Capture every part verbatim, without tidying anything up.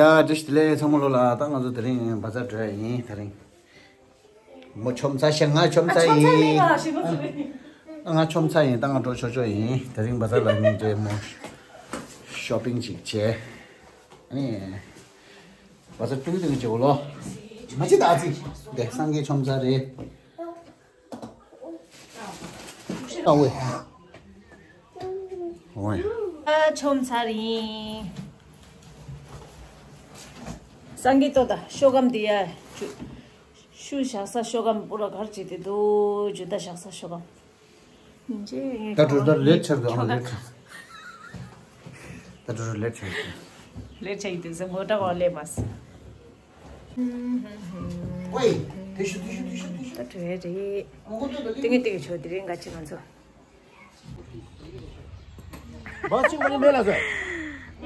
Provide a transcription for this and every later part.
ཡ། བཀྲ་ཤིས་བདེ་ལེགས་ཚང་མ་ལོ་ལ། ད་ང་ཚོ་དེ་རིང་བ་ཛར་འགྲོ་ཡ་ཡིན། དེ་རིང་མོ་ཆོམ་ཚ་ཤ། ང་ཆོམ་ཚ་ཡིན། ང་ཆོམ་ཚ་ཡིན། ད་ང་འགྲོ་ཆོག་ཆོག་ཡིན། དེ་རིང་བ་ཛར་ལ་ནི་འདྲེ་མོ་ཤོ་པིང་ཅིག་བྱས། ཨ་ནི་བ་ཛར་ཏུང་ཏུང་བྱེད་གོ་ལོ། མ་ཅི་ད་ཨ་ཙི། དེ་སངས་རྒྱས་ཆོམ་ཚ་རེད། ཨ་ཝེ། ཨ་ཆོམ་ཚ་རེད། སངས་རྒྱས་ཏོ་ད་ཤོ་གམ་དེ་ཡ། ཤུ་བཞག་ས་ཤོ་གམ་པུ་ར་གར་བྱེད་དེ་འདུག་ཇུ་ད་བཞག་ས་ཤོ་གམ། ད་འགྲོ་ད་ལེ་ཆར་དུ་ཨང་ལེ་ཆར། ད་འགྲོ་ལེ་ཆར་དུ། ལེ་ཆར་ཡིན་དུས་སེ་མོ་ཏྲ་གོ་ལེ་མ་སི། ཝེ། དེ་ཤུ་དེ་ཤུ་དེ་ཤུ་དེ་ཤུ། ད་འགྲོ་ཡ་རེད། ཏིང་ངེ་ཏིང་ངེ་ཆོ་དེ་རིང་ག་ཅི་ང་ཚོ། བ་ཅིག་མ་ནི་མེ་ལ་ཟེར།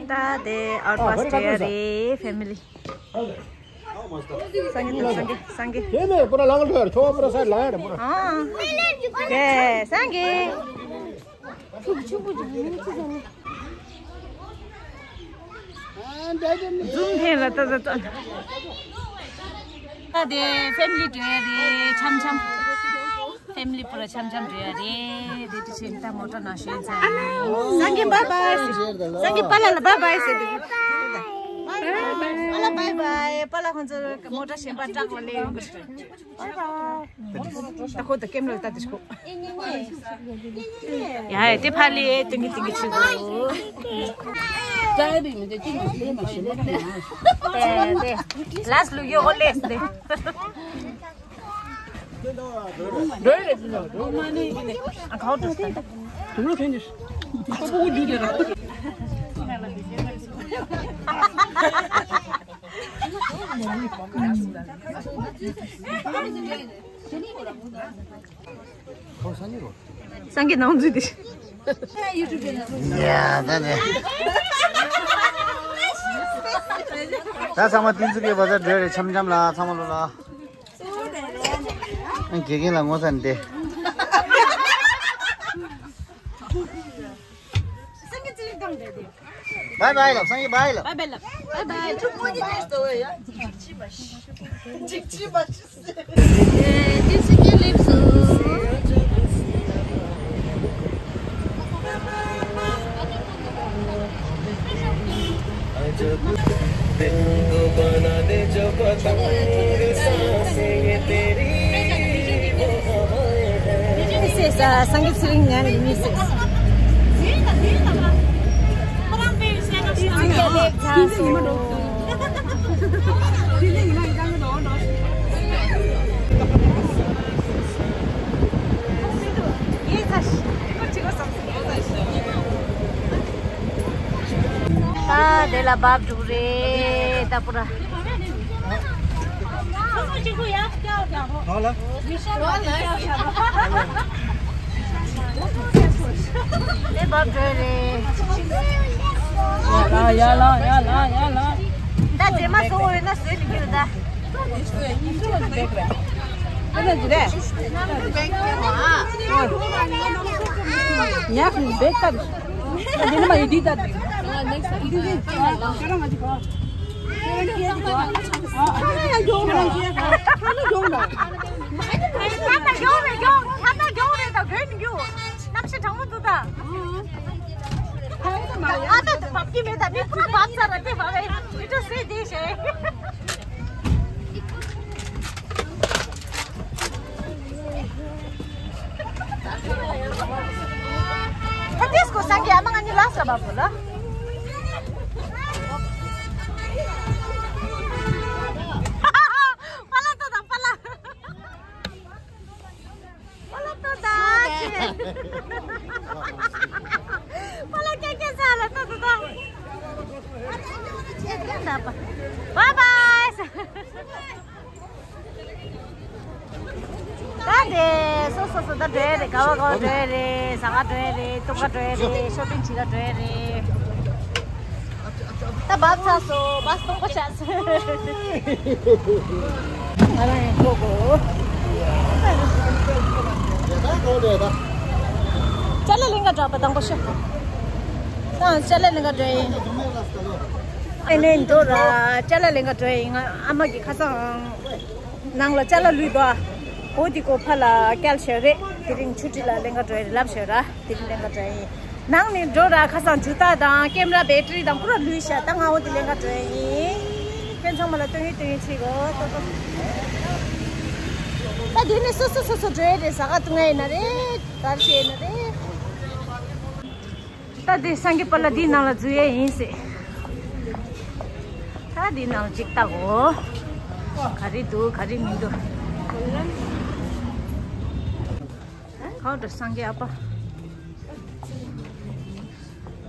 ད་དེ་ཨའུ་ཊི་པ་སི་ཊེ་རེད་ཕེ་མི་ལི། སངས་རྒྱས་སངས་རྒྱས་སངས་རྒྱས། དེ་ནས་པུ་ར་ལང་ལོ་ཡར་ཁྱོ་བ་པུ་ར་སར་ལང་ཡར་པུ་ར། ཨ། དེ་སངས་རྒྱས། ཛུམ་ཐེན་ལ་ཏ་ཏ་ཏ། ད་དེ་ཕེ་མི་ལི་འགྲོ་ཡ་རེད་འཆམ་འཆམ། ཕེ་མི་ལི་པུ་ར་འཆམ་འཆམ་འགྲོ་ཡ་རེད། དེ་དུས་ཆེན་ད་མོ་ཊ་ནང་ཞོན་ཚར་ཡིན། སངས་རྒྱས་བཱའི་བཱའི་ཟེར། སངས་རྒྱས་པཱ་ལགས་ལ་བཱའི་བཱའི་ཟེར་དུས། པཱ་ལགས་བཱའི་བཱའི། པཱ་ལགས་ཁོང་ཚོ་མོ་ཊ་གཞན་པ་སྐྲག་པ་ལས་ཡོང་གི་རེད། ད་ཁོ་ད་ཀེམ་ར་ལྟ་དེ་ཁོ། ཡ་ཡ་དེ་ཕ་ལི་ཏིང་གི་ཏིང་གི་ཆུ་དུ། ལ་སི་ལུ་ཡོ་ཧོ་ལེ་སི་དེ། སངས་རྒྱས་ནང་འཛུལ་ཏེ། ཡ་ད་ནས། ད་ཚང་མ་ཏིང་ཙི་གི་བ་ཛར་འགྲོ་རེད་འཆམ་འཆམ་ལ་ཚང་མ་ལོ་ལ། ཨ་དགེ་རྒན་ལ་ངོ་ཚ་འདི། སངས་རྒྱས་ཚེ་རིང་དང་འབྲེལ་ཏེ། བཱའི་བཱའི་ལབ། སངས་རྒྱས་བཱའི་ལབ། བཱའི་བཱའི་ལབ། བཱའི་བཱའི། ཐུགས་མོ་ནི་ནས་ཏོ་ཡ། འཇིགས་ཆི་བ་ཞིག་ཟེར། འཇིགས་ཆི་བ་ཞིག་ཟེར། This is uh, Sangeet Sling and Missus ད་དེ་ལ་བབས་འགྲོ་གི་རེད་ད་པུ་ར། དེ་བབས་འགྲོ་རེད། ཡ་ལ་ཡ་ལ་ཡ་ལ། ད་རྗེས་མ་བཟོ་འོས་ན་བཟོས་མི་འགྱུར་ད། ཨ་ད་དུ་བབ་ཀྱི་མེད་ད། མི་ཕུ་བབ་ཚར་ར་དེ་བབ་ཨེ་མི་ཏོ་སེ་དེ་ཤེ། ད་དེ་སྐོ་སང་གི་ཨ་མ་ང་ནི་ལ་ས་བབ་ལ། པ་ལ་ཏོ་ད་པ་ལ། པ་ལ་ཏོ་ད་ཆེ། པ་ལ་ཀྱེ་ཀྱེ་ས་ལ་ཏོ་ཏོ་ད། བཱའི་བཱའི། ད་དེ་སོ་སོ་སོ་ད་འགྲོ་ཡ་རེད། ག་བ་ག་བ་འགྲོ་ཡ་རེད། ཟ་ག་འགྲོ་ཡ་རེད། འཐུང་ག་འགྲོ་ཡ་རེད། ཤོ་པིང་བྱེད་ག་འགྲོ་ཡ་རེད། ད་བབས་ཚར་སོང་། བཱས་སྟོང་པ་ཆགས་སོང་། ང་རང་ཡང་ཐོག་གོ། ཅ་ལག་ལེན་ག་འགྲོ་བ་དང་པོ་ཤོ། ད་ཅ་ལག་ལེན་ག་འགྲོ་ཡིན། ཨེ་ནས་འགྲོ་ར་ཅ་ལག་ལེན་ག་འགྲོ་ཡིན། ང་ཨ་མ་གི་ཁ་སང་ནང་ལ་ཅ་ལག་ལུས་དོ། འོ་དེ་གོ་ཕ་ལ་སྐྱལ་ཞོར་རེད། དེ་རིང་ཆུ་ཁྲི་ལ་ལེན་ག་འགྲོ་ཡིན་ལབ་ཞོར་ར་དེ་རིང་ལེན་ག་འགྲོ་ཡིན། ནང་ནས་འགྲོ་ར་ཁ་སང་འཇུ་ཐག་དང་ཀེམ་ར་བེ་ཏྲི་དང་པུ་ར་ལུས་ཤ། ད་ང་འོ་དེ་ལེན་ག་འགྲོ་ཡིན། ཁྱེད་ཚང་མ་ལ་སྟོན་ཡིན་སྟོན་ཡིན་ཆེ་གོ་ཏོ་ཏོ། ད་དེ་ནས་སོ་སོ་སོ་སོ་འགྲོ་ཡི་རེད། ཟ་ག་འཐུང་ཡ་ཡིན་ན་རེད། གར་ཤེས་ཡིན་ན་རེད། ད་དེ་སངས་རྒྱས་པ་ལ་འདིའི་ནང་ལ་འཛུལ་ཡས་ཡིན་ཟེར། ད་འདིའི་ནང་ལ་ཅིག་ལྟ་གོ། ག་རེ་འདུག་ག་རེ་མི་འདུག་གང་འགྲོ་སངས་རྒྱས་ཨ་ཕ།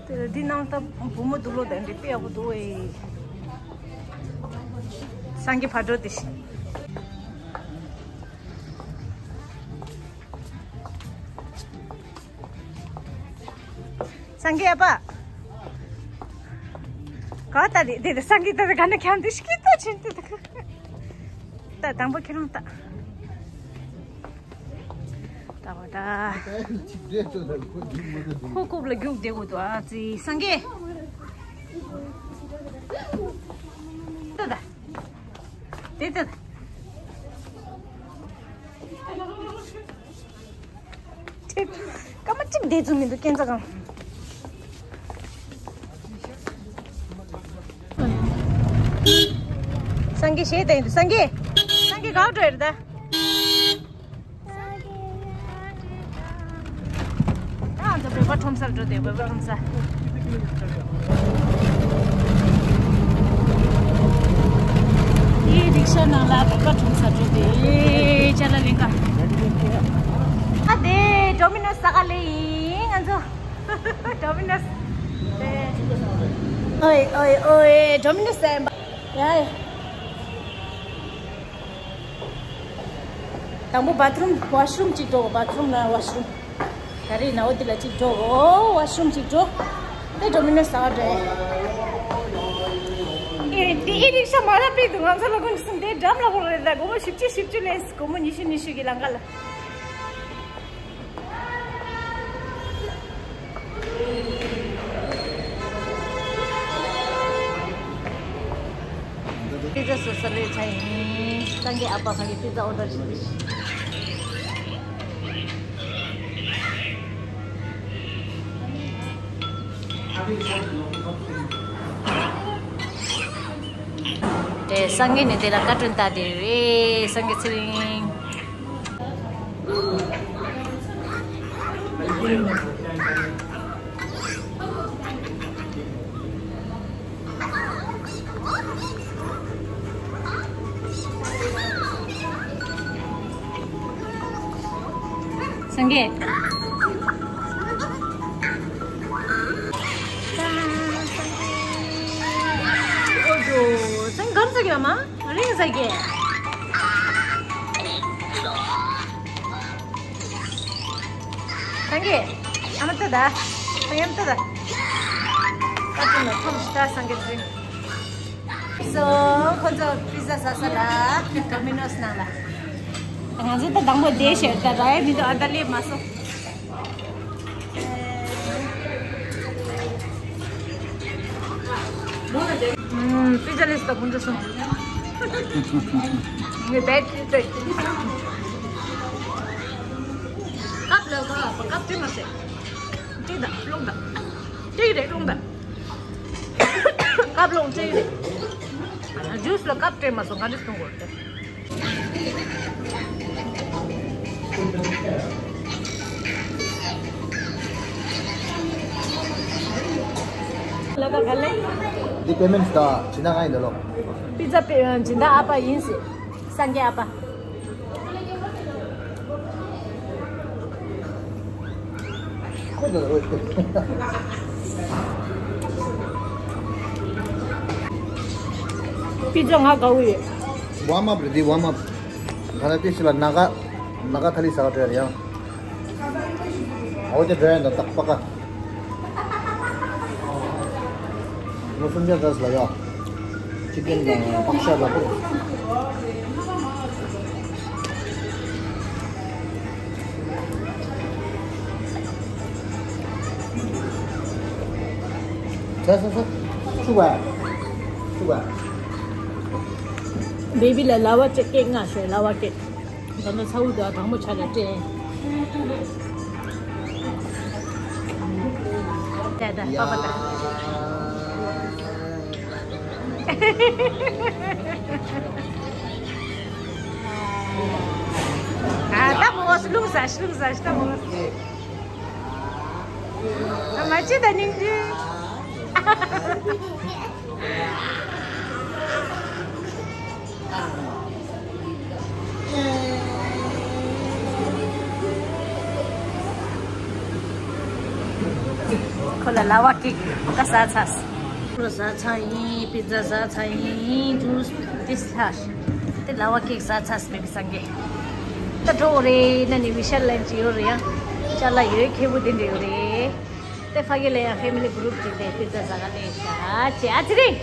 དེ་འདི་ནང་ད་བུ་མོ་འདུག་ལོ། དེ་འདྲ་དཔེ་ཡག་པོ་འདུག་ཨེ། སངས་རྒྱས་ཕ་འགྲོ་དེ། སངས་རྒྱས་ཨ་ཕ། ག་ད་རེད་དེ་དེ་སངས་རྒྱས་ད་ག་ན་ཁྱང་དུ་ཤི་ད་ཕྱིན་དུ་ད་ག་ད་དང་པོ་ཁྱེད་རང་ད། ད་བ་ད། ཁོ་ཁོབ་ལ་རྒྱུག་བསྡད་དགོས་འདུག་ཨ་ཙི་སངས་རྒྱས། ད་ད། དེ་ད། སྐར་མ་གཅིག་བསྡད་ཚུལ་མི་འདུག་སྐས་འཛེག་གམ། སངས་རྒྱས་ཞེས་བསྟན་འདུག་སངས་རྒྱས། སངས་རྒྱས་ག་པར་འགྲོ་ཡི་རེད་ད། ད་ང་ཚོ་བོད་པ་ཁྲོམ་སར་འགྲོ་དེ་བོད་པ་ཁྲོམ་ས། ཨི་རིག་ཤ་ནང་ལ་བོད་པ་ཁྲོམ་ས་འགྲོ་དེ། ཅ་ལག་ལེན་ག་ཨ་དེ་ཌོ་མི་ནོ་སི་ཟ་ག་ལེ་ཡིན་ང་ཚོ། ཌོ་མི་ནོ་སི། ཨོའི་ཨོའི་ཨོའི་ཌོ་མི་ནོ་སི་ཟ་ཡིན་པ། ཡ་ཡ། དང་པོ་བཱཐ་རུམ་ཝ་ཤི་རུམ་གཅིག་འགྲོ། བཱཐ་རུམ་ན་ཝ་ཤི་རུམ། ད་རེས་ན་འོ་དེ་ལ་གཅིག་འགྲོ། ཝ་ཤི་རུམ་གཅིག་འགྲོ། དེ་ཌོ་མི་ནོ་སི་ཟ་བ་འགྲོ། ཨེ་དེ་ཨི་རིག་ཤ་མ་ར་པི་དུ་ང་ཚོ་ལ་ཀུན་གསུམ་དེ་འགྲམ་ལ་ཧོ་རེད། ད་སྒོར་མོ་བཞི་བཅུ་བཞི་བཅུ་ལས་སྒོར་མོ་ཉི་ཤུ་ཉི་ཤུ་གི་ལང་ཀ་ལ། པི་ཛ་བཟོ་ས་ལས་ཆ་ཡིན། སངས་རྒྱས་ཨ་ཕ་ཕ་གི་པི་ཛ་ཨོ་ཌར་བྱེད། དེ་སངས་རྒྱས་ནས་དེ་ལ་བཀའ་དྲིན་བཏགས་དེ་རེད། སངས་རྒྱས་ཚེ་རིང་། སངས་རྒྱས། ཨོ་ཇོ། སངས་རྒྱས་ག་རེ་ཟ་གི་ཡོད་མ། རིང་ཟ་གི། སངས་རྒྱས། ཨ་མ་ལྟ་ད། སངས་རྒྱས་ལྟ་ད། ད་ཅི་ན་ཐོམ་ཤི་ད་སངས་རྒྱས་ཚེ་རིང་། སོ་ཁོ་ཚོ་པི་ཛ་ཟ་ས་ལ་ཌོ་མི་ནོ་སི་ནང་ལ། ང་ཚོ་ད་དང་པོ་བསྡད་ཤེར་ད་ར་ཡ་མི་འདུག་ཨ་ད་སླེབས་མ་སོང་། ཨུམ། པི་ཛ་ལས་ད་ཀུན་ཏུ་སོང་། ངས་བེད་ཀྱི་ཏེ། ཀབ་ལ་ཀ་ཀབ་ཏེ་མ་སེ། ཏེ་ད་ལོང་ད། ཏེ་རེ་ལོང་ད། ཀབ་ལོང་ཏེ་རེ། ཨ་ན་ཇུས་ལ་ཀབ་ཏེ་མ་སོང་ག་འདྲ་སོང་གོ་ཏེ། ལ་ད་ག་ལེ། འདི་པེ་མེན་ཊི་ད་ཇི་ན་ང་ཡིན་ད་ལོ། པི་ཛ་པེ་ཇི་ན་ཨ་པ་ཡིན་སི། སངས་རྒྱས་ཨ་པ། པི་ཛ་ང་དགའ་བོ་ཡོད། ཝརམ་ཨབ་རེད་དེ་ཝརམ་ཨབ། ང་ལ་ཏི་སི་ལ་ན་ག་ན་ག་ཐ་ལི་ཟ་ག་འགྲོ་ཡ་རེད་ཡང་། ཨོ་ཅེ་འགྲོ་ཡ་ན་ཏག་པ་ཀ། ལོ་སུམ་བརྒྱ་ཙམ་ལ་ཡ། ཅི་ཀན་དང་པག་ཤ་དང་པོ། ས་ས་ས། ཆུ་བ། བེ་བི་ལ་ལ་བ་ཅིག་ཀེག་མངགས་ཤོག་ལ་བ་ཀེག་ད་ནི་ཚ་བོ་དེ་དང་མོ་ཆ་ལ་སྤྲད། ད་ད་པ་པ་ད། ཨ་ད་མོ་སུ་ལུག་ཟ་ཤི་ལུག་ཟ་ཤི་ད་མོ། ཨ་མ་ཅི་ད་སྙིང་རྗེ། ཁོ་ལ་ལ་བ་ཀེག་ཀ་ཟ་ཚར། ཁོ་ཟ་ཚར་ཡིན། པི་ཛ་ཟ་ཚར་ཡིན། ཇུས་དེ་ཚར། དེ་ལ་བ་ཀེག་ཟ་ཚར་སྤེ་བི་སང་གེ། ད་འགྲོ་རེད། ན་ནི་བི་ཤལ་ལན་ཅི་ཡོད་རེད་ཡ། ཅ་ལག་ཡོད་ཁེ་བུ་དེ་འདྲ་ཡོད་རེད། དེ་ཕ་གི་ལ་ཡང་ཕེ་མི་ལི་གུ་རུབ་ཅིག་དེ་པི་ཛ་ཟ་ག་ལས་ཤ་ཅེ་ཨ་ཚི་རིང་།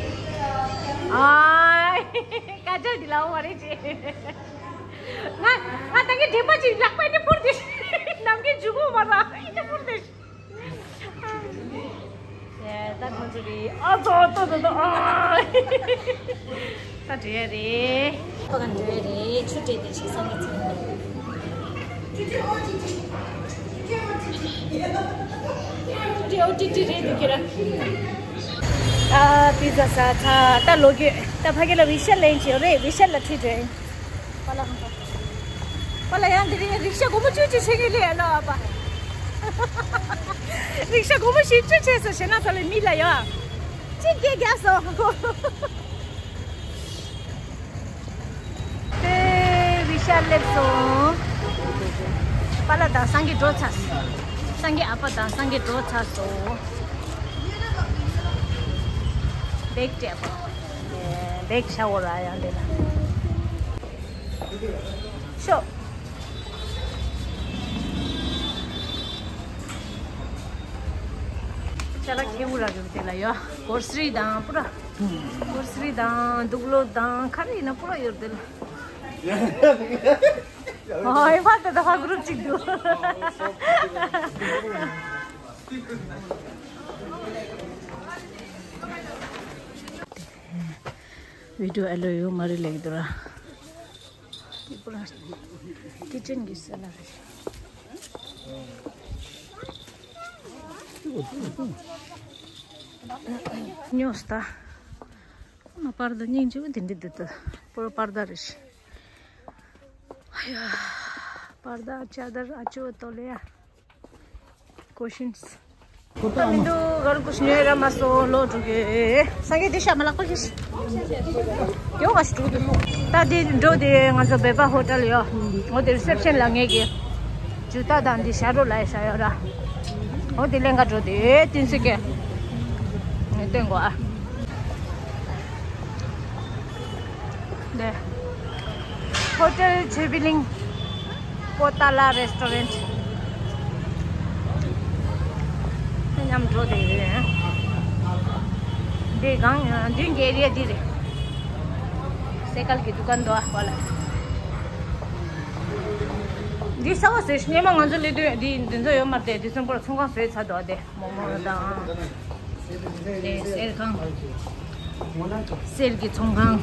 ཨའི་ཀ་ཅལ་འདི་ལ་འོང་བ་རེད་ཅེ། ང་ང་ད་གིན་དྲན་པ་ཅིག་ལག་པ་ཨེ་འདྲ་འཕུར་ཏེ། ནམ་མཁའི་འཇུག་སྒོ་མ་ར་ཨེ་འདྲ་འཕུར་ཏེ། ད་ཁོང་ཚོ་གི་ཨ་ཙོ་ཏོ་ཏོ་ཏོ་ཨ། ད་འགྲོ་ཡ་རེད། ཕ་ག་འགྲོ་ཡ་རེད། ཆུ་སྤྲད་དེ་ཆུ་སང་གི་ཚང་། ཏི་ཏི་ཨོ་ཏི་ཏི་རེད་འདུག་ཁྱེད་རང་། ཨ་པི་ཛ་ཟ་ཚར། ད་ལོག་རྒྱུ། ད་ཕ་གི་ལ་བི་ཤལ་ལེན་གྱི་ཡོད་རེད། བི་ཤལ་ལ་ཁྲིད་འགྲོ་ཡིན། པ་ལ་ཧང་པ། པ་ལ་ཡང་འདི་རིང་རིག་ཤ་སྒོར་མོ་བཅུ་གཅིག་ཕྱེད་ཀྱི་ལས་ལ་བ་པ། རིག་ཤ་སྒོར་མོ་བཞི་བཅུ་ཕྱེད་སོ་ཞེ་ན་ཚོ་ལས་མི་ལ་ཡོད། གཅིག་སྐད་རྒྱག་སོང་། དེ་བི་ཤལ་སླེབས་སོང་། པཱ་ལགས་དང་སངས་རྒྱས་འགྲོ་ཚར་སོང་། སངས་རྒྱས་ཨ་ཕ་དང་སངས་རྒྱས་འགྲོ་ཚར་སོང་། བེག་སྤྲད་པ། བེག་ཤ་བོ་ར་ཡང་དེ་ལ། ཤོག་ཅ་ལག་ཁེ་བོ་ར་རེད་དེ་ལ་ཡོད། གོར་སི་རི་དང་པུ་ར། གོར་སི་རི་དང་དུག་ལོག་དང་ག་རེ་ཡིན་ན་པུ་ར་ཡོད་དེ་ལ། ཨོ་ཨེ་ཕ་ད་ད་ཕ་གུ་རུབ་ཅིག་འདུག་བི་ཌིའོ་ཨེ་ལོ་ཡོད་མ་རེད་ལེགས་འདུག་ར། ཏི་པུ་ར་ཀི་ཅན་གྱི་ས་ལ་རེད། ཉོས་ད། ཁོ་ན་པར་ད་སྙིང་རྗེ་བོ་དེ་འདྲ་འདུག་ད། པོ་པར་ད་རེད། ཨ་ཡ། པར་ད་ཅ་དར་ཨ་ཅོ་ཏོ་ལེ་ཡ། ཀོ་ཤིན་སི། ད་མི་འདུག་གར་ཀུ་ཤི་ཉོས་ར་མ་སོང་ལོ་དྲུག་གི། སངས་རྒྱས་དེ་ཤ་མ་ལག་པ་ཤི་ཤི། ཡོ་ག་ཤི་དྲུག་དེ། ད་དེ་འགྲོ་དེ་ང་ཚོ་བོད་པ་ཧོ་ཊལ་ཡོ། འོ་དེ་རི་སེབ་ཤན་ལ་ངེད་ཀྱི་ཇུ་ཏ་དང་འདི་ཤ་རོ་ལ་ཡ་ཤ་ཡོ་ར། འོ་དེ་ལེན་ག་འགྲོ་དེ་ཏིན་སི་ཀེ། ངས་སྟོན་གོ་ཨ། འདི། ཧོ་ཊེལ་ཆོས་པི་གླིང་། པོ་ཏཱ་ལ་རེ་སི་ཊོ་རེན་ཊི། མཉམ་འགྲོ་དེ་རེད། འདི་གང་མདུན་གྱི་ཨེ་རི་ཡ་འདི་རེད། སེ་ཀལ་གྱི་འདུ་ཁང་འདུག་ཨ་པ་ལ། འདི་གསར་པ་བཟོས་ཤག་སྔོན་མ་ང་ཚོ་སླེབས་དུས་འདི་འདི་ཚོ་ཡོད་མ་རེད་དེ། དེ་ཚོ་པོ་ལ་ཚོང་ཁང་བཟོས་ཚར་འདུག་ཨ་དེ། མོག་མོག་དང་། དེ་གསེར་ཁང་། གསེར་གྱི་ཚོང་ཁང་།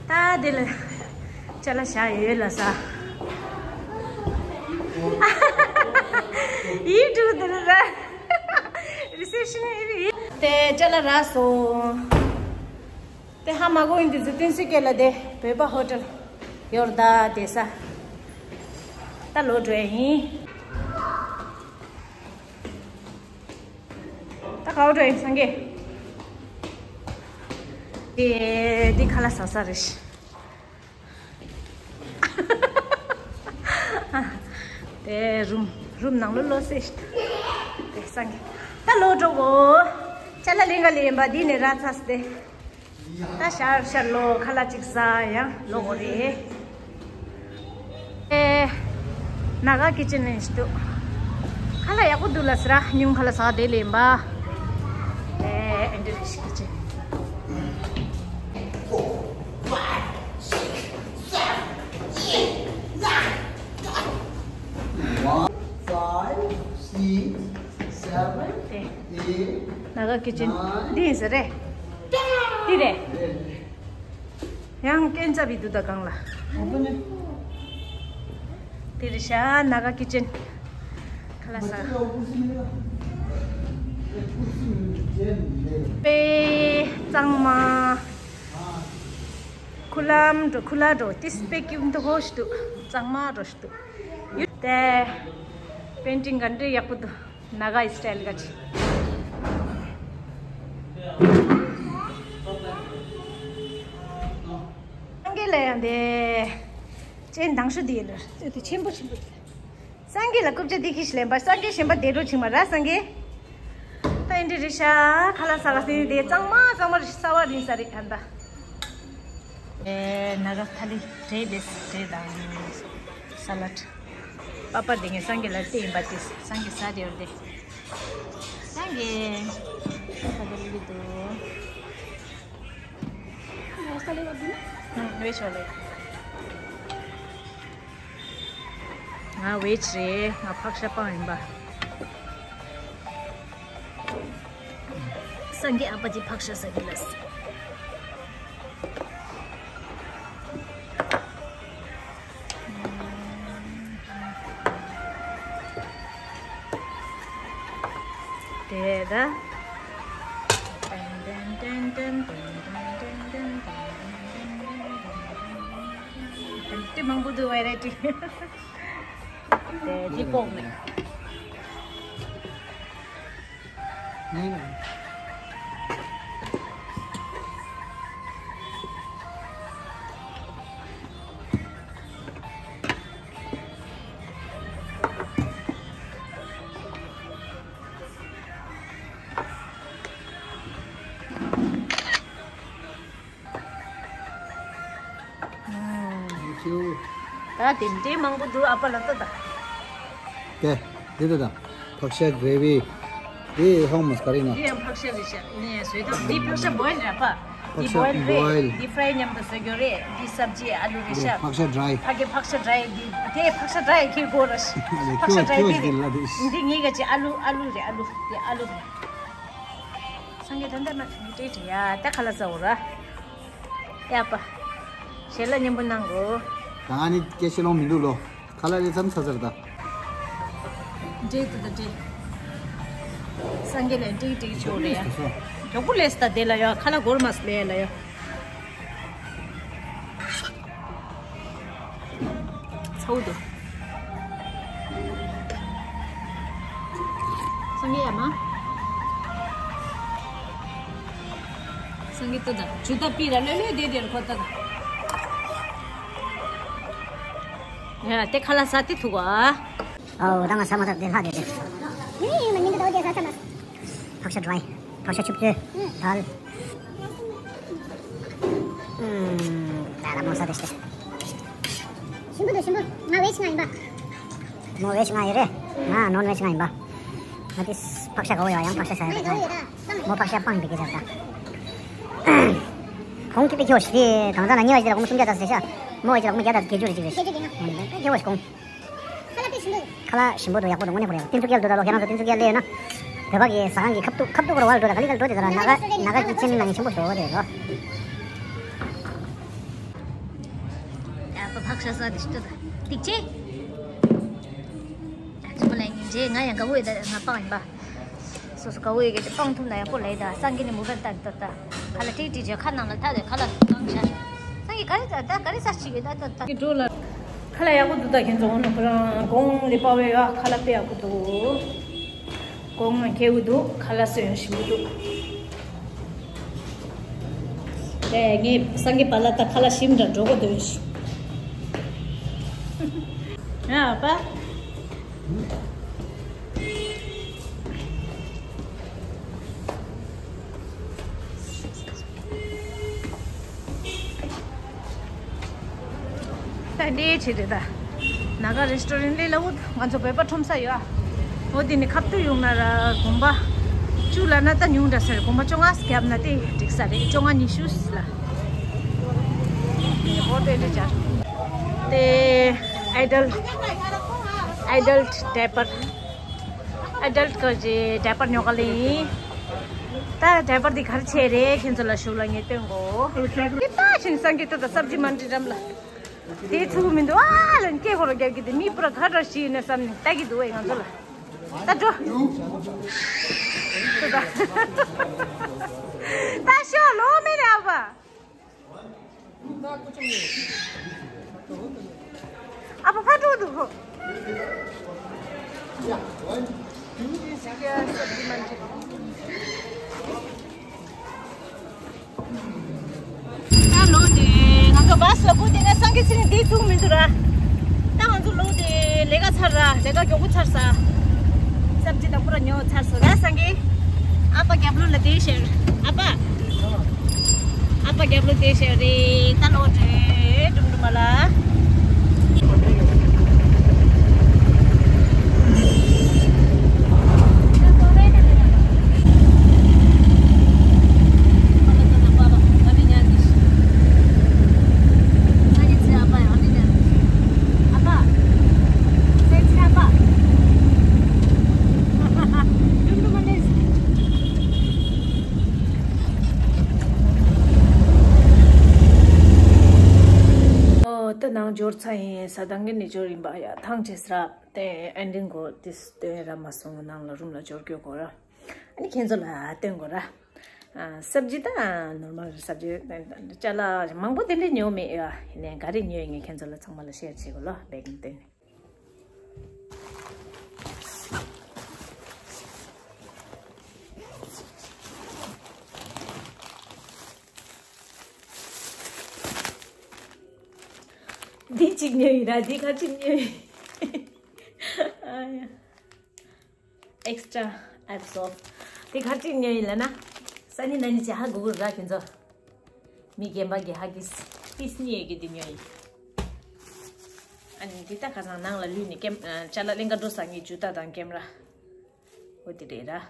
ད་དེ་ལ་ཅ་ལག་བཞག་ཡོད་ལ་ས། ཡིག་འབྲུ་དེ་ལ་ར། རི་སེབ་ཤན་ཡིན། དེ་ཅ་ལག་རག་སོང་། དེ་ཧ་མ་གོ་ཡིན་དེ་ཚོ་ཏིན་སི་ཀེ་ལ་དེ་བོད་པ་ཧོ་ཊེལ་ཡོད་ར་ད་དེ་ས། ད་ལོག་འགྲོ་ཡ་ཡིན། ད་ག་བ་འགྲོ་ཡིན་སངས་རྒྱས། དེ་དེ་ཁ་ལག་ཟ་ས་རེད། དེ་རུམ་རུམ་ནང་ལོ་ལོ་སེ་ཤི། དེ་སངས་རྒྱས། ད་ལོག་འགྲོ་གོ་ཅ་ལག་ལེན་ག་ལེན་ཡིན་པ་འདི་ནས་ར་ཚ་སྟེ། ད་ཤར་ཤར་ལོ་ཁ་ལག་ཅིག་ཟ་ཡང་ལོ་གོ་རེད། ཨེ། ནཱ་ག་ཀི་ཅན་ནས་འདུག་ཁ་ལག་ཡག་པོ་འདུག་ལ་ཟེར་ར་ཉུང་ཁ་ལག་ཟ་དེ་ལེན་པ། ཨེ་ཨེ་འདྲ་རེད་ཤི་ཀི་ཅན། One, five, six, seven, eight, ནཱ་ག་ཀི་ཅན་འདི་ཡིན་ས་རེད། འདི་རེད། ཡང་སྐྱོན་ཚབ་བི་འདུག་ད་གང་ལ། འདི་རེད་ཤག་ནཱ་ག་ཀི་ཅན། ཁ་ལག་ཟ། པེ། གཙང་མ། ཁུ་ལམ་འགྲོ། ཁུ་ལ་འགྲོ། ཏིས་པེ་ཀིམ་དུ་ཧོ་ཤི་འདུག་གཙང་མ་འགྲོ་ཤི་འདུག་ཡུ་ཏེ། པེན་ཊིང་ག་འདྲ་ཡག་པོ་འདུག་ནཱ་ག་སི་ཊའིལ་ག་ཅི། སངས་རྒྱས་ལ་ཡང་དེ། ཅན་དང་ཤུ་དེ་ལ་དེ་ཆེན་པོ་ཆེན་པོ་དེ། སངས་རྒྱས་ལ་རྐུབ་ཀྱི་དེ་ཁྱི་ཤི་ལེན་པ། སངས་རྒྱས་གཞན་པ་དེ་འགྲོ་ཆིག་མ་ར་སངས་རྒྱས། ད་ཨིན་དྲི་རི་ཤ་ཁ་ལག་ཟ་ག་སི་དེ་གཙང་མ་གཙང་མ་རི་ཤ་ས་བ་རིན་ས་རི་ཁན་ད། ཨེ་ནཱ་ག་ཐ་ལི་ཏྲེ་དེ་ཏྲེ་དང་ས་ལ་ཌི། པ་པ་དེ་ངས་སངས་རྒྱས་ལ་སྟེ་ཡིན་པ་དེ་སངས་རྒྱས་ས་དེ་བར་དེ། སངས་རྒྱས། ཁ་ལག་ལི་དུ། ང་ས་ལེ་བ་དུ་ན། ཨུ་ཝེ་ཆོ་ལེ། ང་ཝེཇ་རེད། ང་ཕག་ཤ་སྤང་ཡིན་པ། སངས་རྒྱས་ཨ་ཕ་ཅིག་ཕག་ཤ་ཟ་གི་ལ། དེ་ད། དེ་མང་པོ་འདུག་ཝེ་རའི་ཊི། དེ་འདི་ཀོག་ནས། ད་དེ་འདྲའི་མང་པོ་འདུག་ཨ་ཕ་ལ་ལྟ་ད། དེ་དེ་ལྟ་ད། ཕག་ཤ་གྷི་རེ་བི། དེ་ཧོ་མོས་ག་རེ་ན། འདི་ཡང་ཕག་ཤ་རེད་ཤག་ཡིན་ཡང་བཟོས་དང་འདི་ཕག་ཤ་བོའིལ་རེད་ཨ་ཕ། འདི་ཕག་ཤ་བོའིལ་རེད། བོའིལ། འདི་ཕྲའི་མཉམ་དུ་བཟོ་རྒྱུ་རེད། འདི་སབ་ཇི་ཨ་ལུ་རེད་ཤག་ཕག་ཤ་ཌྲའི། ཕ་གི་ཕག་ཤ་ཌྲའི་འདི་དེ་ཕག་ཤ་ཌྲའི་ཁྱེར་དགོས་ར་ཤག་ཕག་ཤ་ཌྲའི་འདི་རེད། འདི་ངེད་ཀ་ཅི་ཨ་ལུ་ཨ་ལུ་རེད། ཨ་ལུ་དེ་ཨ་ལུ་རེད། སངས་རྒྱས་ད་ལྟ་ན་མི་སྤྲད་དྲི་ཡ་ད་ཁ་ལག་ཟ་འོ་ར། ཡ་པ། ཞལ་ལག་མཉམ་པོ་གནང་གོ། ད་ང་ནི་སྐད་ཆ་ལོང་མི་འདུག་ལོ། ཁ་ལག་ལས་མཚམས་ཚར་ཚར་ད། འདྲེ་ད་ད་འདྲེ། སངས་རྒྱས་ལས་འདྲེ་འདྲེ་ཆོག་རེད་ཡ། མགྱོགས་པོ་ལས་ད་དེ་ལ་ཡ་ཁ་ལག་གོར་མ་སི་ལས་ལ་ཡ། ཚའུ་དུ། སངས་རྒྱས་ཡ་མ། སངས་རྒྱས་ཏུ་ད་ཇུ་ད་པི་ར་ལོས་ལོས་དེ་དེར་ཁོ་ད་ད། ཡ་དེ་ཁ་ལག་ཟ་དེ་ཐུག་ཨ། ཨའོ་ད་ང་ཟ་མ་ཐག་དེ་ལྷ་དེ་དེ། ཡིན་ཡིན་མ་ཉིན་དུ་ད་དེ་ཟ་ཚ་མ། ཕག་ཤ་ཌྲའི། ཕག་ཤ་ཆུབ་ཆུ། ཨུ། དལ། ད་ལ་མོ་ས་དེ་ཤེ། ཞིམ་པོ་འདུག་ཞིམ་པོ། ང་ཝེཇ་ང་ཡིན་པ། མོ་ཝེཇ་ང་ཡིན་རེད། ང་ནོན་ཝེཇ་ང་ཡིན་པ། ང་དེ་ཕག་ཤ་ག་བོ་ཡ་ཡང་ཕག་ཤ་ཟ་ཡ་རེད། མོ་ཕག་ཤ་སྤང་འདི་གི་རེད་ད། གོང་གི་པེ་ཁྱོ་ཤི་དེ་དང་ས་ན་ཉེ་བ་ཞིག་ལ་གོང་སུམ་བརྒྱ་ཙམ་ཟེར་ཤ། མོ་བ་ཞིག་ལ་གོང་བརྒྱ་དང་བརྒྱད་ཅུ་རེ་ཅིག་རེད། བརྒྱད་ཅུ་གི་ན། པེ་ཁྱོ་ཤི་གོང་། ཁ་ལག་དཔེ་ཞིམ་པོ་འདུག་ཁ་ལག་ཞིམ་པོ་འདུག་ཡག་པོ་འདུག་དངོས་གནས་ཁོ་རེད། ཏིན་ཚུ་ཀེལ་འདུག་ད་ལོ་ཁྱེད་རང་ཚོ་ཏིན་ཚུ་ཀེལ་ལས་ཡོད་ན། བོད་པ་གི་ཟ་ཁང་གི་ཁབ་ཏུ་ཁབ་ཏུ་གོ་ར་ཝལ་འགྲོ་ད་ག་ལི་ག་ལི་འགྲོ་དེ་ད་ར་ནཱ་ག་ནཱ་ག་ཀི་ཆེན་ནང་ཞིམ་པོ་ཞོ་དེ་རོ། ཡ་པ་ཕག་ཤ་ཟ་དེ་ཤི་ཏོ་ད་ཏིག་ཅེ། ཨ་ཅི་མ་ལ་ཡིན་རྗེས་ང་ཡང་དགའ་བོ་ཡོད་ད་ང་པང་ཡིན་པ། སོ་སོ་དགའ་བོ་ཡོད་གི་པང་ཐུབ་ན་ཡག་པོ་ལས་ད་སང་གི་ནི་མུ་བན་ཏན་ཏོ་ད། ཁ་ལ་ཏིག་ཏིག་བྱས་ཁ་ནང་ལ་ཐག་དེ་ཁ་ལ་གང་བྱ། ད་གི་ག་རེ་ད་ག་རེ་ཟ་ཞིག་ཡོད་ད་ད་ད། གི་འགྲོ་ལ། ཁ་ལ་ཡག་པོ་འདུག་ད་ཁྱེད་ཚོ་འོ་ན་ཁོ་རང་གོང་ལི་པ་བའི་ཡ་ཁ་ལ་དཔེ་ཡག་པོ་འདུག་གོང་ན་ཁེ་བོ་འདུག་ཁ་ལ་སོ་ཡང་ཞིམ་པོ་འདུག་དེ་ངས་སང་གི་བ་ལ་ད་ཁ་ལ་ཞིམ་འདྲ་འགྲོ་གོ་འདོད་ཞིག་ཡ་པ། ད་འདྲའི་ཆེ་རེད་ད། ནཱ་ག་རེ་སི་ཊོ་རན་ལས་ལ་འུ་ང་ཚོ་བོད་པ་ཁྲོམ་ས་ཡོད་ཨ། འོ་དེ་ནི་ཁབ་ཏུ་ཡོང་ན་ར་གོང་པ་བཅུ་ལ་ན་ད་ཉུང་འདྲ་ཟེར། གོང་པ་བཅོ་ལྔ་བརྒྱབ་ན་དེ་འགྲིག་ས་རེད། བཅོ་ལྔ་ཉི་ཤུ་ལ། འོ་དེ་འདྲ་ཅར། དེ་ཨེ་ཌལ་ཊི་ཨེ་ཌལ་ཊི་ཌའི་པར། ཨེ་ཌལ་ཊི་གི་ཌའི་པར་ཉོ་ག་ལེ་ཡིན། ད་ཌའི་བར་འདི་ག་རེ་བྱས་རེད། ཁྱེད་ཚོ་ལ་ཞུ་ལ་ངས་སྟོན་གོ། དེ་ལྟ་བཞིན་སང་གི་ཏོ་ད་སབ་ཇི་མན་ཌི་འགྲམ་ལ་དེ་ཚུགས་མི་འདུག་ཨ་ལ་སྐད་ཁོ་ར་རྒྱག་གི་དེ་མི་པུ་ར་ག་འདྲ་ཞིག་ཡིན་ན་བསམ་ནས་ལྟ་གི་འདུག་ཨེ་ང་ཚོ་ལ། ད་འགྲོ། ད་ད་ད་ཤོག་ལོ་མེ་རེ་ཨ་བ། ཨ་ཕ་ཕ་འགྲོ་འདུག་ཧོ། ད་ལོ་དེ་ང་ཚོ་བ་སོ་བུ་དེ་ནས་སང་གི་ཚེ་འདི་ཐུག་མི་འདུག་ར། ད་ང་ཚོ་ལོ་དེ་ལས་ཀ་ཚར་ར་ལས་ཀ་མགྱོགས་པོ་ཚར་ས། སབ་ཇི་དང་པུ་ར་ཉོ་ཚར་སོང་ར་སང་གི། ཨ་ཕ་རྒྱབ་ལོགས་ལ་དེ་ཤེར། ཨ་ཕ། ཨ་ཕ་རྒྱབ་ལོགས་དེ་ཤེར་རེད། ད་ལོག་འགྲོ་འགྲོ་མ་ལ། ཨོ། ད་ནང་འབྱོར་ཚར་ཡིན། ས་དང་གི་ནི་འབྱོར་ཡིན་པ་ཡ། ཐང་ཆད་སྲབ་དེ་ཨེན་ཌིང་གོ་ཏིས་སྟོན་ར་མ་སོང་། ནང་ལ་རུམ་ལ་འབྱོར་སྐྱོད་གོ་ར། ཨ་ནི་ཁྱེད་ཚོ་ལ་སྟོན་གོ་ར། ཨ་སབ་ཇི་ད་ནོར་མལ་སབ་ཇི་ཅ་ལག་མང་པོ་དེ་འདྲ་ཉོ་མེད་ཡ། ཡིན་ནའི་ག་རེ་ཉོས་ཡིན་ངས་ཁྱེད་ཚོ་ལ་ཚང་མ་ལ་ཤེར་བྱེད་གོ་ལོ་བེག་ནི་སྟོན། འདི་གཅིག་ཉོས་ཡིན་ར། འདི་ག་གཅིག་ཉོས་ཡིན། ཨ་ཡ། ཨེག་སི་ཊ་ཨེབ་སོབ། འདི་ག་གཅིག་ཉོས་ཡིན་ལ་ན། སང་ཉིན་གནངས་ཉིན་ཅིག་ཧ་གོ་གི་ར་ཁྱེད་ཚོ། མི་རྒན་པ་གི་ཧ་གིས་པིས་གཉིས་ཡོད་ཀྱི་འདི་ཉོས་ཡིན། ཨ་ནི་འདི་ད་ཁ་སང་ནང་ལ་ལུས་ནས་ཀེམ་ཅ་ལག་ལེན་ག་འགྲོ་ས་ངའི་ཇུ་ཏ་དང་ཀེམ་ར། འོ་དེ་རེད་ར། ཨ་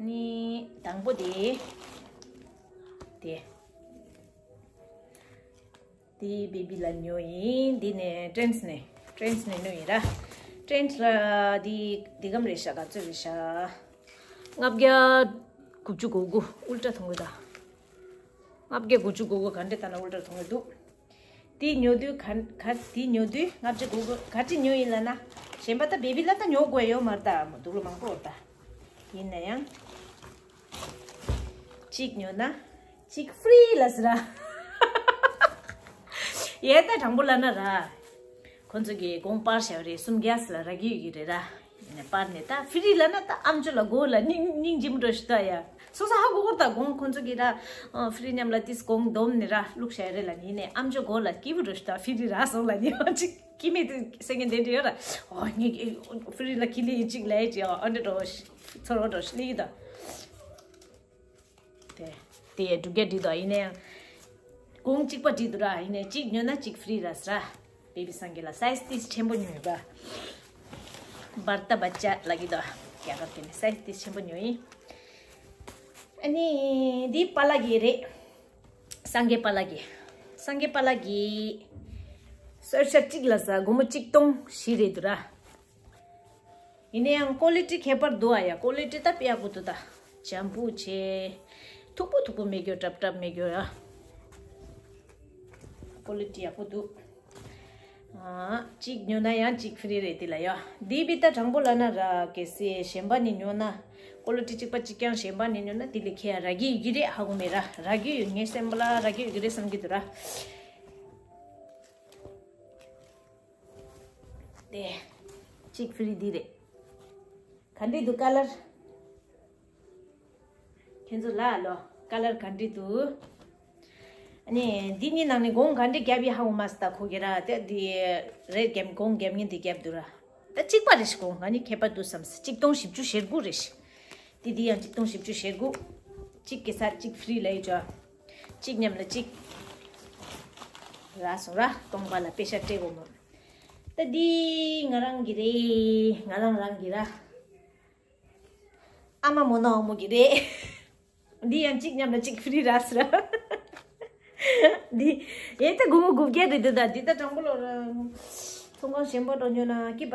ནི་དང་པོ་དེ། དེ། དེ་བེ་བི་ལ་ཉོ་ཡིན། འདི་ནས་ཊེན་སི་ནས། ཊེན་སི་ནས་ཉོ་ཡིན་ར། ཊེན་སི་ར་འདི་འདི་གམ་རེད་ཤག་ག་ཚོད་རེད་ཤག་ལྔ་བརྒྱ་དགུ་བཅུ་གོ་དགུ། ཨུལ་ཊ་མཐོང་གི་ད། ལྔ་བརྒྱ་དགུ་བཅུ་གོ་དགུ་ག་འདྲ་ལྟ་ན་ཨུལ་ཊ་མཐོང་གི་འདུག་དེ་ཉོ་དུས་ག་ག་དེ་ཉོ་དུས་ལྔ་བརྒྱ་གོ་དགུ་ག་ཅི་ཉོ་ཡིན་ལ་ན། གཞན་པ་ད་བེ་བི་ལ་ད་ཉོ་དགོས་ཡོད་མ་རེད་ད། མོ་དུག་ལོ་མང་པོ་རེད་ད། ཡིན་ན་ཡང་། གཅིག་ཉོ་ན་གཅིག་ཧྥི་རི་ལ་ཟེར་ར། ཡས་ད་དྲང་པོ་ལབ་ན་ར། ཁོ་ཚོ་གིས་གོང་སྤར་བྱས་པ་རེད། སུམ་བརྒྱ་ཟེར་ལ་རག་གི་ཡོད་ཀྱི་རེད་ར། ཡིན་ནའི་སྤར་ནས་ད་ཧྥི་རི་ལབ་ན་ད་ཨམ་ཅོག་ལ་གོ་ལ་སྙིང་སྙིང་རྗེ་མོ་འགྲོ་ཞིག་ད་ཡ། སོ་སོ་ཧ་གོ་གོ་ད་གོང་ཁོ་ཚོ་གིས་ར། ཧྥི་རི་མཉམ་ལ་ཏིས་གོང་སྡོམ་ནས་ར་བླུགས་བྱས་རེད་ལ་ནི། ཡིན་ནའི་ཨམ་ཅོག་གོ་ལ་སྐྱིད་པོ་འགྲོ་ཞིག་ད་ཧྥི་རི་རག་སོང་ལ་ནི། ཨ་ཅིག་སྐྱིད་མེད་དུ་སེང་གེ་འདྲ་འདྲ་ཡོད་ར། ཨོ་ངས་ཧྥི་རི་ལ་ཁྱི་ལི་ཡིན་གཅིག་ལས་ཅི་ཨ་འདྲ་འགྲོ་ཚོར་བ་འགྲོ་ཞིག་ལི་ད། དེ་དེ་ཡས་འབྲུ་རྒྱ་འདི་དང་ཡིན་ན་ཡང་། གོང་གཅིག་པ་འདི་འདུག་ར། ཡིན་ནའི་གཅིག་ཉོས་ན་གཅིག་ཧྥི་རི་ར་ཟེར་ར། བེ་བི་སང་གི་ལ་སའི་ཛི་ཏིས་ཆེན་པོ་ཉོས་པ། བར་ཏ་བ་ཅ་ལ་གི་དོ། རྒྱ་གར་དེ་ནི་སའི་ཛི་ཏིས་ཆེན་པོ་ཉོས་ཡིན། ཨ་ནི་འདི་པ་ལགས་ཀྱི་རེད། སངས་རྒྱས་པ་ལགས་ཀྱི། སངས་རྒྱས་པ་ལགས་ཀྱི། སོར་ཤ་གཅིག་ལ་ཟ་སྒོར་མོ་གཅིག་སྟོང་བཞི་རེད་འདུག་ར། ཡིན་ན་ཡང་ཀོ་ལི་ཊི་ཁྱད་པར་འདུག་ཨ་ཡ། ཀོ་ལི་ཊི་ད་དཔེ་ཡག་པོ་འདུག་ད། འཇམ་པོ་བྱས། མཐུག་པོ་མཐུག་པོ་མེད་རྒྱུ་སྲབ་སྲབ་མེད་རྒྱུ་ཡ། ཀོ་ལི་ཊི་ཡག་པོ་འདུག་ཨ། གཅིག་ཉོ་ན་ཡང་གཅིག་ཧྥི་རི་རེད་དེ་ལ་ཡ། འདི་བི་ད་དྲང་པོ་ལབ་ན་ར་གལ་སྲིད་གཞན་པ་ནི་ཉོ་ན། ཀོ་ལི་ཊི་གཅིག་པ་གཅིག་རྐྱང་གཞན་པ་ནི་ཉོ་ན་དེ་ལས་ཁྱད་རག་གི་ཡོད་ཀྱི་རེད་ཧ་གོ་མེད་ར། རག་གི་ཡོད། ངའི་སེམས་པ་ལ་རག་གི་ཡོད་ཀྱི་རེད་བསམ་གྱི་འདུག་ར། དེ། གཅིག་ཧྥི་རི་འདི་རེད། ག་འདྲ་འདུག་ཀ་ལར། ཁྱེད་ཚོ་ལ་ལོ་ཀ་ལར་ག་འདྲ་འདུག་ཨ་ནི་འདི་གཉིས་ནང་ནས་གོང་ག་འདྲ་བརྒྱབ་ཡིན་ཧ་གོ་མ་སོང་ད་ཁོ་གི་ར། དེ་འདི་རེད་རྒྱབ་གོང་བརྒྱབ་མཁན་འདི་བརྒྱབ་འདུག་ར། ད་གཅིག་པ་རེད་ཤག་གོང་ང་གཉིས་ཁྱད་པར་འདུག་བསམ། གཅིག་སྟོང་བཞི་བཅུ་ཞེ་དགུ་རེད་ཤག་དེ་འདི་ཡང་གཅིག་སྟོང་བཞི་བཅུ་ཞེ་དགུ། གཅིག་གི་སར་གཅིག་ཧྥི་རི་ལབ་ཡོད་ཅོ། གཅིག་མཉམ་ལ་གཅིག་རག་སོང་ར། སྟོང་པ་ལ་པེ་ཤ་སྤྲད་དགོས་མོད། ད་འདི་ང་རང་གི་རེད། ང་རང་རང་གི་ར། ཨ་མ་མོ་ནོ་མོ་གི་རེད། འདི་ཡང་གཅིག་མཉམ་ལ་གཅིག་ཧྥི་རི་རག་སོང་ར། འདི་ཡས་ད་སྒོར་མོ་དགུ་བརྒྱ་རེད་འདུག་ད་འདི་ད་དྲང་པོ་ལོ་ར། ཚོང་ཁང་གཞན་པ་འགྲོ་ཉོ་ན་ཀི་པ་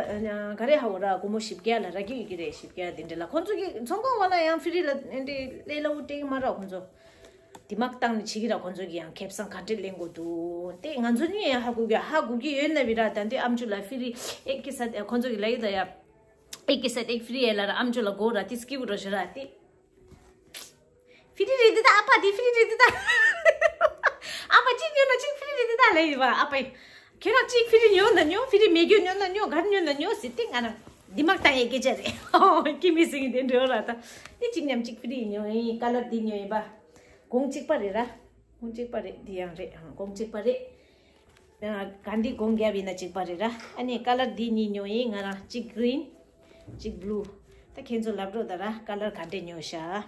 ག་རེ་ཧ་འོ་ར་སྒོར་མོ་བཞི་བརྒྱ་ལ་རག་གི་ཡོད་ཀྱི་རེད། བཞི་བརྒྱ་དེ་འདྲ་ལ་ཁོང་ཚོ་གི་ཚོང་ཁང་བ་ལ་ཡང་ཕི་རི་ལ་འདི་ལས་སླ་བོ་སྤྲད་ཀྱི་མ་རེད། ཁོང་ཚོ་དེ་མག་བཏང་ནས་བྱེད་ཀྱི་ར། ཁོང་ཚོ་གི་ཡང་ཁེ་བཟང་ག་འདྲས་ལེན་དགོས་འདུག་དེ་ང་ཚོ་གཉིས་ཡང་ཧ་གོ་གི་ཧ་གོ་གི་ཡོད་ན་བི་ར། ད་འདི་ཨམ་ཅོག་ལ་ཕི་རི་ཨེག་ཀི་སཱད་ཁོང་ཚོ་གི་ལ་ཡི་ད་ཡ་ཨེག་ཀི་སཱད་ཨེག་ཕི་རི་ཡ་ལ་ར་ཨམ་ཅོག་ལ་གོ་ར་དེ་སྐྱིད་པོ་འགྲོ་ཤི་ར་དེ། ཕི་རི་རེད་འདི་ད་ཨ་ཕ་དེ་ཕི་རི་རེད་འདི་ད། ཨ་ཕ་གཅིག་ཉོ་ན་གཅིག་ཕི་རི་རེད་འདི་ད་ལབ་ཡིན་པ། ཨ་ཕ་ཁྱོད་རང་གཅིག་ཕི་རི་ཉོ་ན་ཉོ། ཕི་རི་མེད་རྒྱུ་ཉོ་ན་ཉོ། གར་ཉོ་ན་ཉོ་ཟེར་ཏེ་ང་རང་འདི་མག་བཏང་ཡས་སྐད་ཆ་རེད། ཀི་མི་སིང་དེ་འདྲ་ར་ད། དེ་གཅིག་མཉམ་གཅིག་ཕི་རི་ཉོ་ཡིན། ཀ་ལར་འདི་ཉོ་ཡིན་པ། གོང་གཅིག་པ་རེད་ར། གོང་གཅིག་པ་རེད། འདི་ཡང་རེད། གོང་གཅིག་པ་རེད། ག་འདི་གོང་རྒྱབ་ཡིན་ན་གཅིག་པ་རེད་ར། ཨ་ནི་ཀ་ལར་འདི་གཉིས་ཉོ་ཡིན་ང་རང་། གཅིག་གི་རིན་གཅིག་བླུ། ད་ཁྱེད་ཚོ་ལབ་རོགས་ད་ར། ཀ་ལར་ག་འདྲས་ཉོ་ཤ།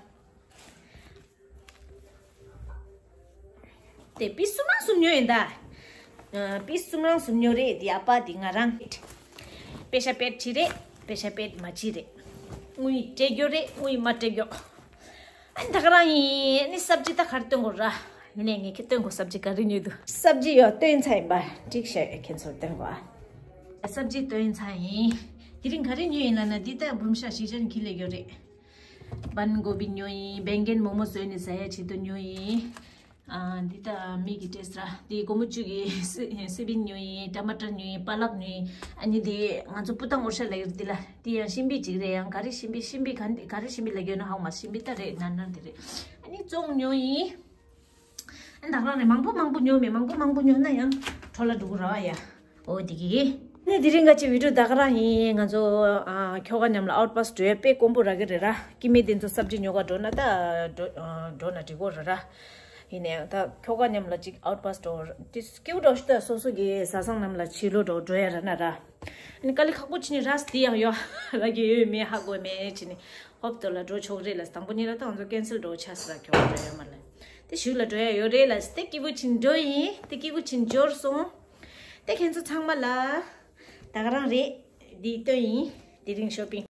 དེ་པི་སུ་མང་སུ་ཉོ་ཡིན་ད། པི་སུ་མང་སུ་ཉོ་རེད། དེ་ཨ་ཕ་དེ་ང་རང་། པེ་ཤ་པེད་ཅི་རེད། པེ་ཤ་པེད་མ་ཅི་རེད། དངུལ་སྤྲད་རྒྱུ་རེད། དངུལ་མ་སྤྲད་རྒྱུ། ཨ་ནི་ད་ག་རང་ཡིན། ཨ་ནི་སབ་ཇི་ད་གར་སྟོན་དགོས་ར། ཡིན་ནའི་ངས་ཁྱེད་སྟོན་དགོས། སབ་ཇི་ག་རེ་ཉོས་འདུག་སབ་ཇི་ཡོ་སྟོན་ཚར་ཡིན་པ། འགྲིག་ཤག་ཁྱེད་ཚོར་སྟོན་དགོས་ཨ། སབ་ཇི་སྟོན་ཚར་ཡིན། དེ་རིང་ག་རེ་ཉོས་ཡིན་ལབ་ན་འདི་ད་འབུམ་ཤ་ཞི་ཅན་གྱིས་ལས་ཡོད་རེད། བན་གོ་བི་ཉོས་ཡིན། བེང་གན་མོག་མོག་བཟོས་ནས་ཟ་ཡ་ཆེད་དུ་ཉོས་ཡིན། ཨ་འདི་ད་མི་གི་ཊེ་སི་ར། འདི་སྒོར་མོ་བཅུ་གི་སི་སི་པིན་ཉོས་ཡིན། ཊ་མ་ཊར་ཉོས་ཡིན། པ་ལག་ཉོས་ཡིན། ཨ་ནི་འདི་ང་ཚོ་སྤུ་ཏང་འོར་ཤ་ལབ་ཡོད་འདི་ལ། འདི་ཡང་ཤིང་པི་ཅིག་རེད། ཡང་ག་རེ་ཤིང་པི། ཤིང་པི་ག་འདི་ག་རེ་ཤིང་པི་ལབ་ཡོད་ན་ཧ་གོ་མ། ཤིང་པི་ད་རེད། ནར་ནར་དེ་རེད། ཨ་ནི་བཙོང་ཉོས་ཡིན། ཨ་ད་ག་རང་རེད། མང་པོ་མང་པོ་ཉོ་མེད། མང་པོ་མང་པོ་ཉོ་ན་ཡང་འཕྲོ་བརླག་འགྲོ་གི་ར་བ་ཡ། འོ་དེ་གི། ནས་དེ་རིང་ག་ཅི་བི་ཌིའོ་ད་ག་རང་ཡིན། ང་ཚོ་ཨ་ཁྱོ་ག་མཉམ་ལ་ཨའུཊ་པཱས་འགྲོ་ཡ་དཔེ་དཀོན་པོ་རག་གི་རེད་ར། ཀི་མི་དེ་ཚོ་སབ་ཇི་ཉོ་ག་འགྲོ་ན་ད་འགྲོ་ཨ་འགྲོ་ན་འགྲིག་གོ་ར་ར། ཡིན་ནའང་ད་ཁྱོ་ག་མཉམ་ལ་ཅིག་ཨའུཊ་པཱས་འགྲོ་དེ་སྐྱིད་པོ་འགྲོ་ཤི། ད་སོ་སོ་གི་བཟའ་ཚང་རྣམས་ལ་ཕྱི་ལོགས་འགྲོ་འགྲོ་ཡ་ར་ན་ར། ཨ་ནི་དཀའ་ལས་ཁག་པོ་བྱས་ནས་ར་སི་དེ་ཡང་ཡོད་ར་གི་ཡོད་མེད་ཧ་གོ་མེད་བྱས་ནས་ཧོབ་ཏོ་ལ་འགྲོ་ཆོག་རེད་ལ། དང་པོ་ཉིད་ལ་ད་ང་ཚོ་ཀན་སལ་འགྲོ་ཆགས་སི་ར། ཁྱོ་ག་འགྲོ་ཡ་མ་ལ་དེ་གཞུག་ལ་འགྲོ་ཡ་ཡོད་རེད་ལ། དེ་སྐྱིད་པོ་བྱས་ནས་འགྲོ་ཡིན། དེ་སྐྱིད་པོ་བྱས་ནས་འབྱོར་སོང་། དེ་ཁྱེད་ཚོ་ཚང་མ་ལ་ད་ག་རང་རེད། འདི་སྟོན་ཡིན། དེ་རིང་ཤོ་པིང་།